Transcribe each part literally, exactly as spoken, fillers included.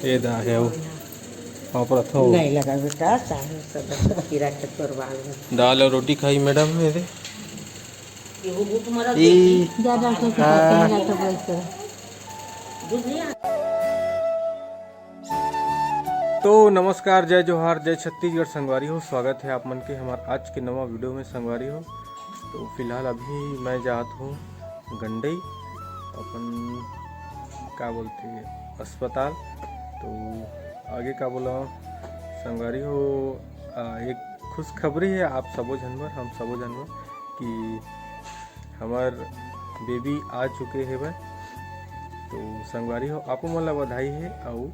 ए दा हे वो। पापड़ थो। नहीं लगा बेटा, चाहे सब कीड़ा के तोर बाल में। दाल और रोटी खाई मैडम ने दे। ये वो भूख मरा ई। देखी। ज्यादा तो हाँ। ज्यादा तो बोलते हैं। दूध नहीं आ- तो नमस्कार, जय जोहार, जय छत्तीसगढ़ संगवारी हो। स्वागत है आप मन के हमार आज के नवा वीडियो में संगवारी हो। तो फिलहाल अभी मैं जात हूँ गंडई, अपन का बोलते हैं, अस्पताल। तो आगे का बोला संगवारी हो, आ, एक खुशखबरी है आप सबो झन बर, हम सबो झन बर कि हमर बेबी आ चुके हेवय। तो संगवारी हो, आपो मन ला बधाई है, अउ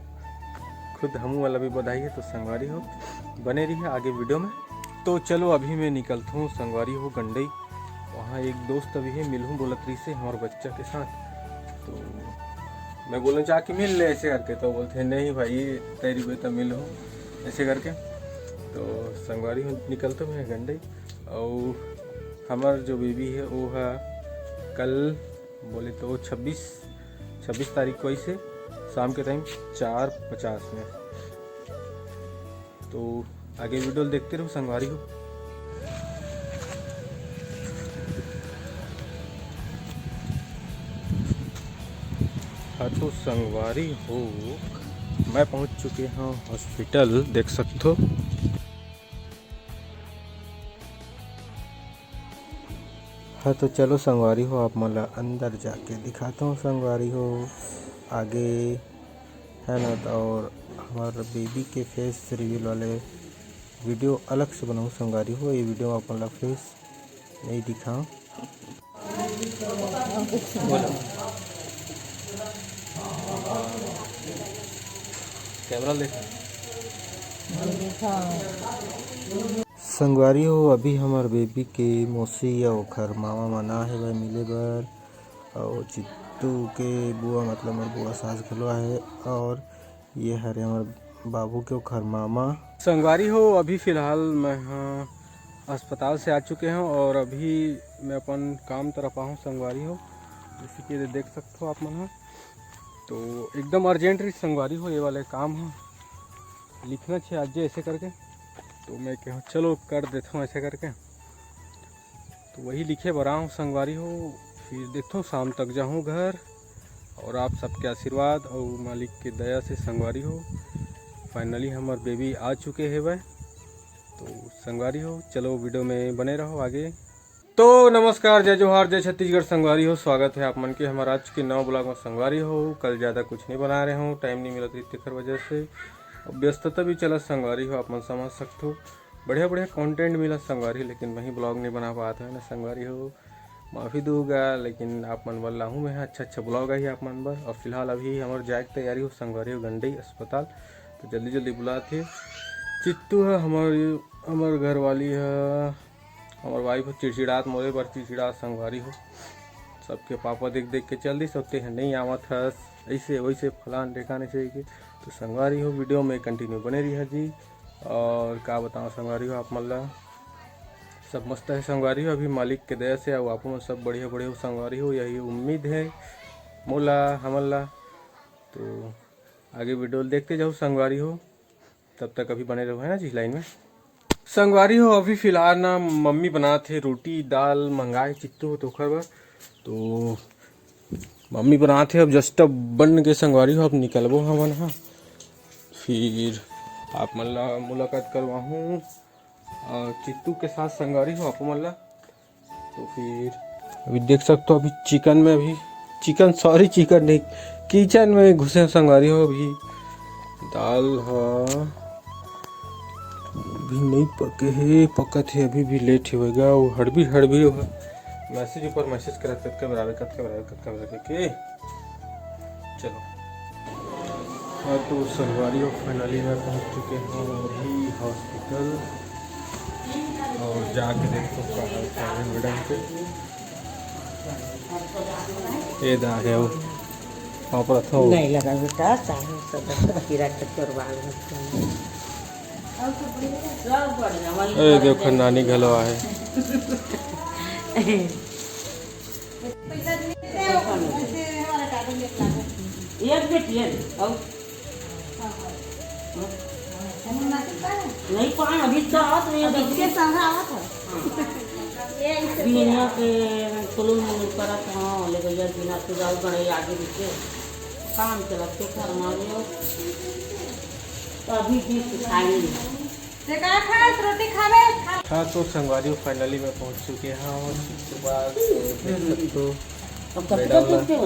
खुद हमू मन ला भी बधाई है। तो संगवारी हो, बने रहिए आगे वीडियो में। तो चलो, अभी मैं निकलत हूँ संगवारी हो गंडई, वहाँ एक दोस्त अभी है, मिलहूँ बोलत रही से हमारे बच्चा के साथ। तो मैं बोलूँ, "जाके मिल ले," ऐसे करके, तो बोलते हैं, "नहीं भाई, तेरी बेटा मिलहूँ," ऐसे करके। तो संगवारी हो, निकलत हूँ मैं गंडई। अउ हमर जो बेबी है, वो ह कल बोले तो छब्बीस, छब्बीस तारीख को ऐसे शाम के टाइम चार पचास में। तो आगे वीडियो देखते रहो संगवारी हो। हाँ, तो संगवारी हो, मैं पहुंच चुके हूँ हॉस्पिटल, देख सकते हो। हाँ, तो चलो संगवारी हो, आप मन ला अंदर जाके दिखाता हूँ संगवारी हो आगे, है ना। तो और हमारे बेबी के फेस रिवील वाले वीडियो अलग से बनाऊँ संगवारी हो, ये वीडियो में अपन ला फेस नहीं दिखाऊँ। बोलो। कैमरा देखो। संगवारी हो, अभी हमर बेबी के मौसी या ओखर मामा मन आ हे भाई मिले बर, अउ चित्तू के बुआ, मतलब मोर बुआ सास घलो आहे, और ये हरे हमर बाबू के ओखर मामा। संगवारी हो, अभी फिलहाल मैं ह अस्पताल से आ चुके हूँ और अभी मैं अपन काम तरफ आहूँ संगवारी हो, जैसे कि ये देख सकते हो आप मन ह। तो एकदम अर्जेंट रही संगवारी हो, ये वाले काम ह लिखना छे आज ऐसे करके, तो मैं कहूँ चलो कर देता हूँ ऐसे करके। तो वही लिखे बर आहूँ संगवारी हो, फिर देखता हूँ शाम तक जाहूँ घर। और आप सबके आशीर्वाद और मालिक के दया से संगवारी हो, finally हमर बेबी आ चुके हेवय। तो संगवारी हो, चलो वीडियो में बने रहो आगे। तो नमस्कार, जय जोहार, जय छत्तीसगढ़ संगवारी हो, स्वागत है आप मन के हमार आज के नवा ब्लॉग में संगवारी हो। कल ज़्यादा कुछ नहीं बना रहे हूँ, टाइम नहीं मिलत रही तेखर वजह से, अब व्यस्तता भी चलत संगवारी हो, आप मन समझ सकथो। बढ़िया बढ़िया कंटेंट मिलत संगवारी हो, लेकिन मैं ही ब्लॉग नहीं बना पात हूँ ना संगवारी हो, माफ़ी दूंगा, लेकिन आप मन बर लाहूँ मैं अच्छा अच्छा ब्लॉग आही आप मन बर। और फिलहाल अभी हमर जाए के तैयारी हो संगवारी हो गंडई अस्पताल, तो जल्दी जल्दी बुलात हे। चित्तू है हमर, हमर घरवाली है, हमर वाइफ चिड़चिड़ात, मोरे बर चिड़चिड़ात संगवारी हो। सबके पापा देख देख के चल दिस, तेह नहीं आवत हस, ऐसे वैसे फलान ढेकान ऐसे के। तो संगवारी हो, वीडियो में कंटिन्यू बने रहिए जी। और का बताओ संगवारी हो आप मन ला, सब मस्त है संगवारी हो, अभी मालिक के दया से। अउ आपो मन सब बढ़िया बढ़िया हो संगवारी हो, यही उम्मीद है मोला, हमन ला। तो आगे वीडियो देखते जाओ संगवारी हो, तब तक अभी बने रहो है ना जी लाइन में। संगवारी हो, अभी फिलहाल ना मम्मी बनात हे रोटी दाल, मंगाए चित्तू हो तो ओखर बर। तो मम्मी बनात हे, अब जस्ट अब बन के संगवारी हो, अब निकलबो हमन हा। फिर आप मन ला मुलाकात करवाहूँ, अ, चित्तू के साथ संगवारी हो आप मन ला। तो फिर अभी देख सकते हो, अभी चिकन में, अभी चिकन, सॉरी, चिकन नहीं, किचन में घुसे संगवारी हो। अभी दाल हा अभी नहीं पके हे, पकत हे, अभी भी लेट ही होएगा। वो हड़बी हड़बी हो, मैसेज ऊपर मैसेज करत, कतका बेर आवे, कतका बेर आवे, कतका बेर आवे के। चलो, हाँ, तो संगवारी हो, finally मैं पहुँच चुके हैं अभी हॉस्पिटल। और जाके देखो का हाल चाल है मैडम के। ए दा हे वो, पापड़ थो। नहीं लगा बेटा, चाहे सब कीड़ा के तोर बाल में। ए देखो, नानी घलो आहे। एक बेटी है, और नहीं पाए, अभी तो आवत नहीं, अभी इसके संग आवत है। ये इससे बिहनिया के फुलुल मुलुल करत हूँ, ले भैया बिना तो जाऊ गणई आगे पीछे काम चलत के घर में आगे हो। तो अभी भी खाई नहीं। ते का खाए, रोटी खावे, खा। हाँ, तो संगवारी, फाइनली मैं पहुँच चुके हैं और उसके बाद देख सकते हो, अब कब मैडम तक ना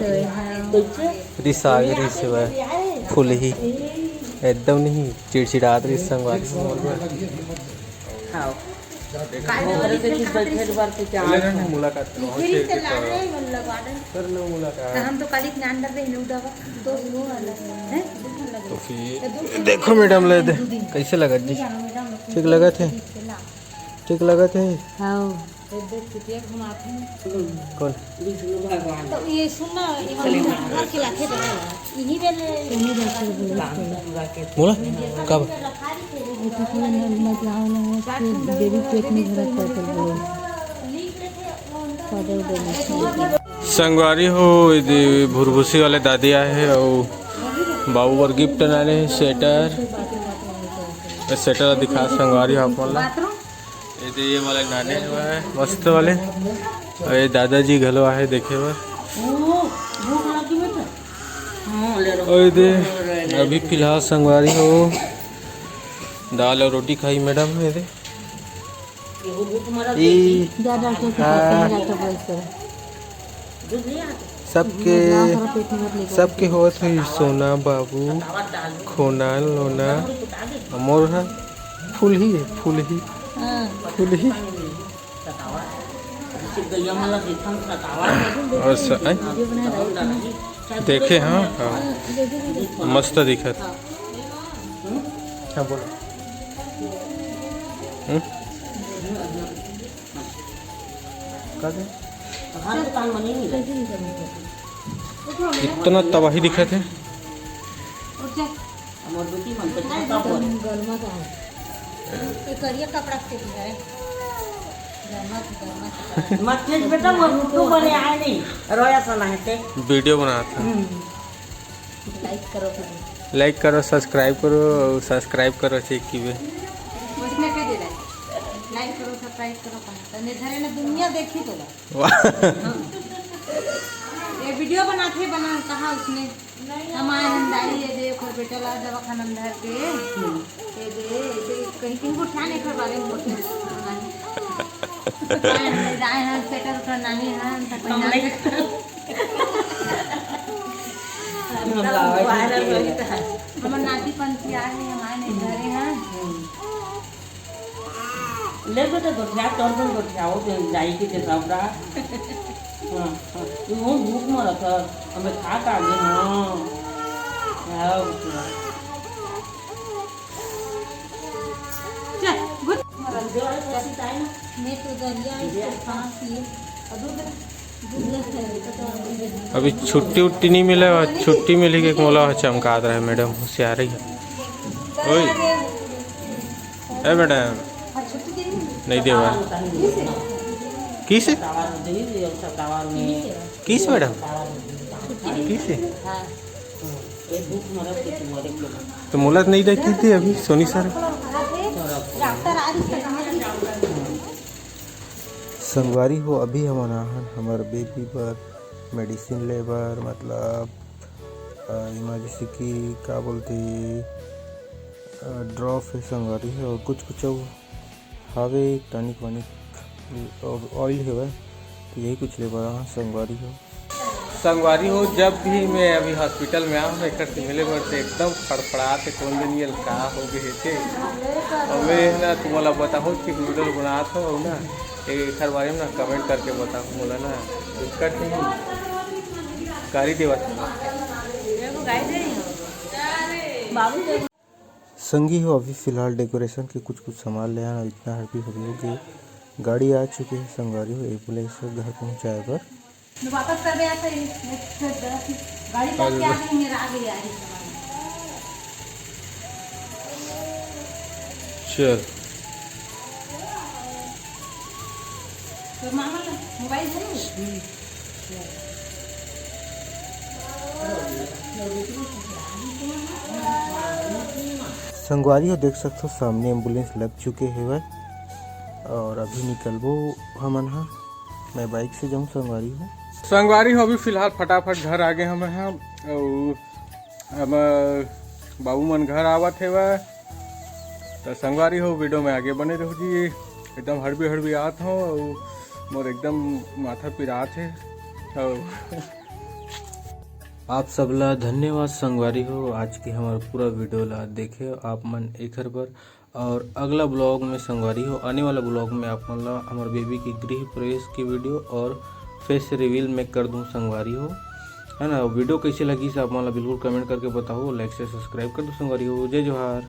होते हैं? रिसाग रही से वह फुलही एकदम नहीं चिड़चिड़ात रही संगवारी। खाओ। काहे करे के चीज बैठे के बार के क्या? ले ना मुलाकात करो, फिर से लाए मतलब गार्डन। कर लो मुलाकात। तो हम तो कल ही ज्ञान दे रहे हैं, उदावा। तो वो वाला है। तो फिर देखो मैडम ले दे, कैसे लगत जी? ठीक लगत है? ठीक लगत है? हाँ। कौन? तो ये सुन ना, ये वाला घर के लाखे तो है। यही बेले। बोला? कब? बेबी पेट में भरा था तो बोलो। संगवारी हो, ये दे भुरभुसी वाले दादी आए हैं और बाबू बर गिफ्ट लाने हैं, स्वेटर। स्वेटर दिखा संगवारी हो आप मन ला। ये दे ये वाले नाने हुआ है मस्त वाले, और ये दादाजी घलो आहे देखे बर। और ये दे अभी फिलहाल संगवारी हो दाल और रोटी खाई मैडम। ये दे ई ज्यादा कुछ हाँ। नहीं, ज्यादा बोल कर। सबके सबके होत हुई सोना बाबू, खोना लोना, मोर ह फुलही है, फुलही। हाँ। फुलही। और स-, आय? देखे हाँ, हाँ। मस्त दिखत। हाँ, बोलो। हम्म? का दे? इतना तबाही दिखत है। हमर बेटी मन के छक्का पड़े। ये करिया कपड़ा से भी है। गरमा से, गरमा से। मत खेच बेटा, मोर मुट्ठू बने आए नहीं। रोया सना है ते। वीडियो बनात है। हम्म। लाइक करो। लाइक करो, सब्सक्राइब करो, सब्सक्राइब करो, चेक की बे। उसने कह दे रहा है। लाइक करो, सब्सक्राइब करो, कहा। तो निर्धरे ने दुनिया देखी तो ला। वाह। हाँ। ये वीडियो बनाथे, बना, कहा उसने। हम आए हन दाई, ये दे, ओकर बेटा ला दवाखाना में धर के। ये दे, ये दे, कहीं किनको उठा नहीं कर बारे में बोलते हैं। आए हन, आए हन, स्वेटर उटर नानी हन, तो कोई ना। हम वायरल होई था। हमर नाती पंथी आए हैं, हम आए नहीं धरे हैं। ले बेटा, गोठिया, तोर बन गोठिया, वो बन जाई के ते सबरा। हाँ, हाँ। तू वो भूख मरत है, हमें खा का दे, हाँ। हाँ, बेटा। चल, गुड। मैं तो दरिया, इसको सांस लिए। अभी छुट्टी उट्टी नहीं मिले, छुट्टी मिली के मोला चमकात रहे मैडम, होशियार ही है। ओए, ए मैडम, नहीं देवा। किस? किस मैडम? किस? तो मोला तो नहीं देखी थी अभी सोनी सर। संगवारी हो, अभी हमन आहन हमर बेबी बर मेडिसिन ले बर, मतलब, अ, एमा जैसे कि का बोलथे, अ, ड्रॉप हे संगवारी हो, और कुछ कुछ अउ हावे, टॉनिक वॉनिक और ऑयल हेवय, तो यही कुछ ले बर आहन संगवारी हो। संगवारी हो, जब भी मैं अभी हॉस्पिटल में आऊँ ना, एकर से मिले बर से एकदम फड़फड़ात हे, कौन दिन ये का हो गए हे के। और मैं ना तुम्हारा बताऊँ कि वीडियो बनात हो ना, एकर बारे में ना कमेंट करके बताओ, मोला ना दिक्कत नहीं, गाली देवत। संगी हो, अभी फिलहाल डेकोरेशन के कुछ कुछ सामान ले आना, इतना हर भी हम लोग के गाड़ी आ चुके हैं संगवारी हो, एम्बुलेंस घर पहुंचाए बर। वापस कर दे ऐसा ही, गाड़ी आ जाके आ गई, मेरा आ गई, आ गई। चल। तो मामा का मोबाइल है? हम्म। चल। संगवारी हो, देख सकथो, सामने एम्बुलेंस लग चुके हेवय और अभी निकलबो हमन ह। मैं बाइक से जाऊँ संगवारी हो। संगवारी हो, अभी फिलहाल फटाफट घर आ गए हमन ह। अउ अब बाबू मन घर आवत हेवय, त संगवारी हो, वीडियो में आगे बने रहू जी। एकदम हड़बी हड़बी आत हो, अउ मोर एकदम माथा पिरात हे। तो आप सबला धन्यवाद संगवारी हो, आज के हमार पूरा वीडियो ला देखे आप मन एखर बर। और अगला ब्लॉग में संगवारी हो, आने वाला ब्लॉग में आप मन ला हमार बेबी के गृह प्रवेश की वीडियो और फेस रिवील में कर दूँ संगवारी हो, है ना। वीडियो कैसे लगी से आप मन ला बिल्कुल कमेंट करके बताओ, लाइक से सब्सक्राइब कर दो संगवारी हो। जय जोहार।